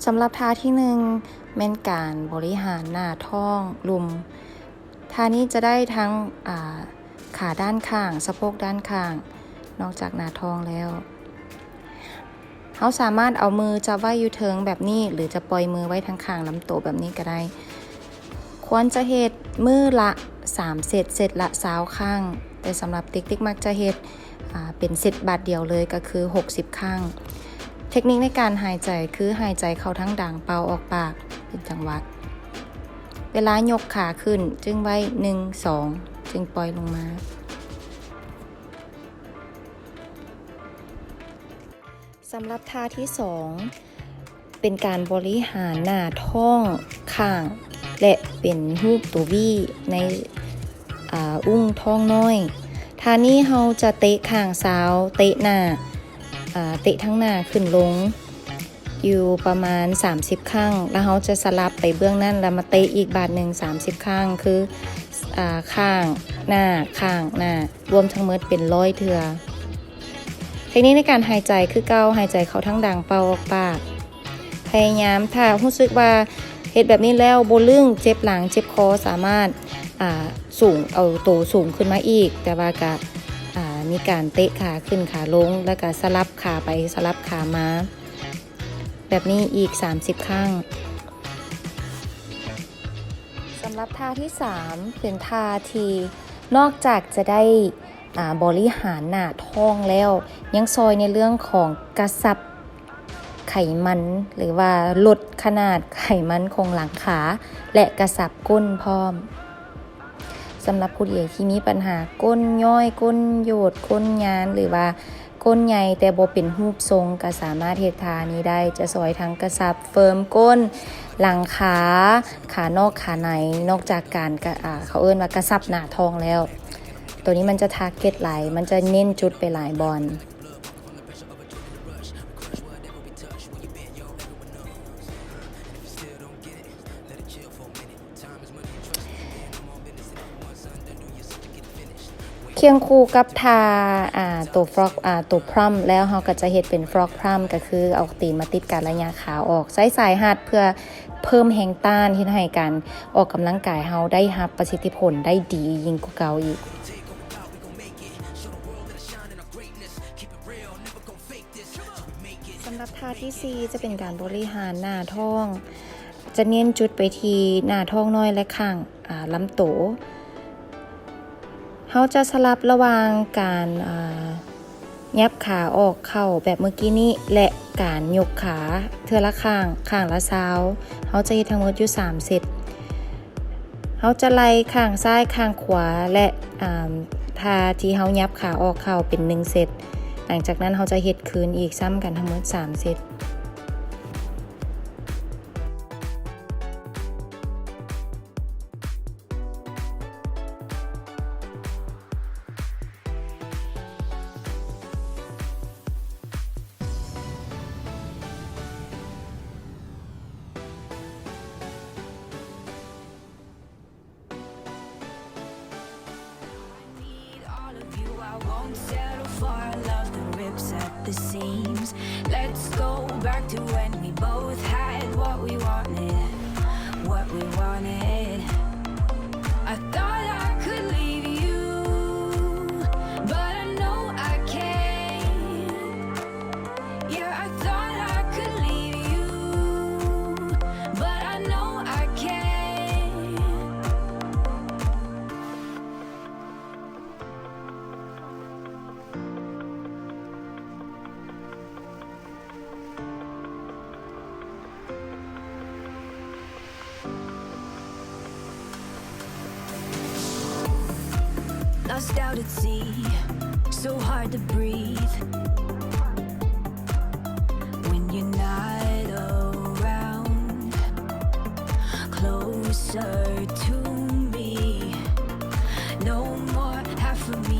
ສຳລັບທ່າທີໜຶ່ງ ແມ່ນການບໍລິຫານໜ້າທ້ອງ, ລຸ່ມ. ທ່ານີ້ຈະໄດ້ທັງ ອາ ຂາດ້ານຂ້າງ, ສະໂພກດ້ານຂ້າງ, ນອກຈາກໜ້າທ້ອງແລ້ວ. ເຮົາສາມາດເອົາມືຈັບໄວ້ຢູ່ເທິງແບບນີ້ ຫຼື ຈະປ່ອຍມືໄວ້ທາງຂ້າງລຳໂຕແບບນີ້ກໍໄດ້. ຄວນຈະເຮັດມື້ລະສາມເຊັດ, ເຊັດລະຊາວຄັ້ງ, ແຕ່ສຳລັບເດັກໆມັກຈະເຮັດ ອາ ເປັນເຊັດບາດດຽວເລີຍ ກໍຄືຫົກສິບຄັ້ງ. ເທັກນິກໃນການຫາຍໃຈ ຄືຫາຍໃຈເຂົ້າທາງດັງ, ເປົ່າອອກປາກເປັນຈັງຫວະ. ເວລາຍົກຂາຂຶ້ນ ຈຶ່ງໄວ້ ໜຶ່ງ ສອງ ຈຶ່ງປ່ອຍລົງມາ. ສຳລັບທ່າທີສອງ ເປັນການບໍລິຫານໜ້າທ້ອງຂ້າງ ແລະ ເປັນຮູບຕົວວີໃນ ອາ ອຸ້ງທ້ອງນ້ອຍ. ທ່ານີ້ເຮົາຈະເຕະຂ້າງຊາວ, ເຕະໜ້າ, ອາ ເຕະທາງໜ້າຂຶ້ນລົງ ຢູ່ປະມານສາມສິບຄັ້ງ ແລ້ວເຮົາຈະສະຫຼັບໄປເບື້ອງນັ້ນ ແລ້ວມາເຕະອີກບາດໜຶ່ງສາມສິບຄັ້ງ ຄື ອາ ຂ້າງໜ້າ ຂ້າງໜ້າ ລວມທັງໝົດເປັນຮ້ອຍເທື່ອ. ເທັກນິກໃນການຫາຍໃຈຄືເກົ່າ, ຫາຍໃຈເຂົ້າທາງດັງ, ເປົ່າອອກປາກ. ພະຍາຍາມ, ຖ້າຮູ້ສຶກວ່າເຮັດແບບນີ້ແລ້ວບໍ່ລຶ້ງ, ເຈັບຫຼັງ, ເຈັບຄໍ, ສາມາດ ອາ ສູງ, ເອົາໂຕສູງຂຶ້ນມາອີກ, ແຕ່ວ່າກະ ອາ ມີການເຕະຂາຂຶ້ນຂາລົງ ແລ້ວກະສະຫຼັບຂາໄປສະຫຼັບຂາມາ ແບບນີ້ອີກສາມສິບຄັ້ງ. ສຳລັບທ່າທີສາມ ເປັນທ່າທີ່ນອກຈາກຈະໄດ້ ອາ ບໍລິຫານໜ້າທ້ອງແລ້ວ ຍັງຊ່ອຍໃນເລື່ອງຂອງກະຊັບໄຂມັນ ຫຼືວ່າລົດຂະໜາດໄຂມັນຂອງຫຼັງຂາ ແລະ ກະຊັບກົ້ນພ້ອມ. ສຳລັບຜູ້ໃດທີ່ມີບັນຫາກົ້ນຍ້ອຍ, ກົ້ນໂຢດ, ກົ້ນຍານ ຫຼືວ່າ ກົ້ນໃຫຍ່ແຕ່ບໍ່ເປັນຮູບຊົງ ກໍສາມາດເຮັດທ່ານີ້ໄດ້, ຈະຊ່ອຍທັງກະຊັບເຟີມກົ້ນ, ຫຼັງຂາ, ຂານອກຂາໃນ, ນອກຈາກການກະ ອາ ເຂົາເອີ້ນວ່າກະຊັບໜ້າທ້ອງແລ້ວ, ໂຕນີ້ມັນຈະທາເກັດຫຼາຍ, ມັນຈະເນັ້ນຈຸດໄປຫຼາຍບ່ອນ. ຄຽງຄູ່ກັບທ່າ ອາ ໂຕ frog ອາ ໂຕ prompt ແລ້ວ ເຮົາກໍຈະເຮັດເປັນ frog prompt ກໍຄືເອົາຕີນມາຕິດກັນ ແລະ ຫຍ້າຍຂາອອກ. ໃຊ້ສາຍຮັດເພື່ອເພີ່ມແຮງຕ້ານ, ເຮັດໃຫ້ການອອກກຳລັງກາຍເຮົາໄດ້ຮັບປະສິດທິຜົນໄດ້ດີຍິ່ງກວ່າເກົ່າອີກ. ສຳລັບທ່າທີສີ່ ຈະເປັນການບໍລິຫານໜ້າທ້ອງ, ຈະເນັ້ນຈຸດໄປທີ່ໜ້າທ້ອງນ້ອຍ ແລະ ຂ້າງ ອາ ລຳໂຕ. ເຮົາຈະສະຫຼັບລະຫວ່າງການ ອາ ຫຍັບຂາອອກເຂົ້າແບບເມື່ອກີ້ນີ້ ແລະ ການຍົກຂາເທື່ອລະຂ້າງ, ຂ້າງລະຊາວ. ເຮົາຈະເຮັດທັງໝົດຢູ່ສາມເຊັດ. ເຮົາຈະໄລ່ຂ້າງຊ້າຍ, ຂ້າງຂວາ ແລະ ອາ ທ່າທີ່ເຮົາຫຍັບຂາອອກເຂົ້າເປັນໜຶ່ງເຊັດ. ຫຼັງຈາກນັ້ນເຮົາຈະເຮັດຄືນອີກຊ້ຳກັນທັງໝົດສາມເຊັດ. All of you, I won't settle for a love that rips at the seams. Let's go back to when we both had what we wanted, what we wanted. I thought I could leave you, but I know I can't. Yeah, I thought I could leave you, but I know I can't. Lost out at sea, so hard to breathe when you're not around. Closer to me, no more half of me.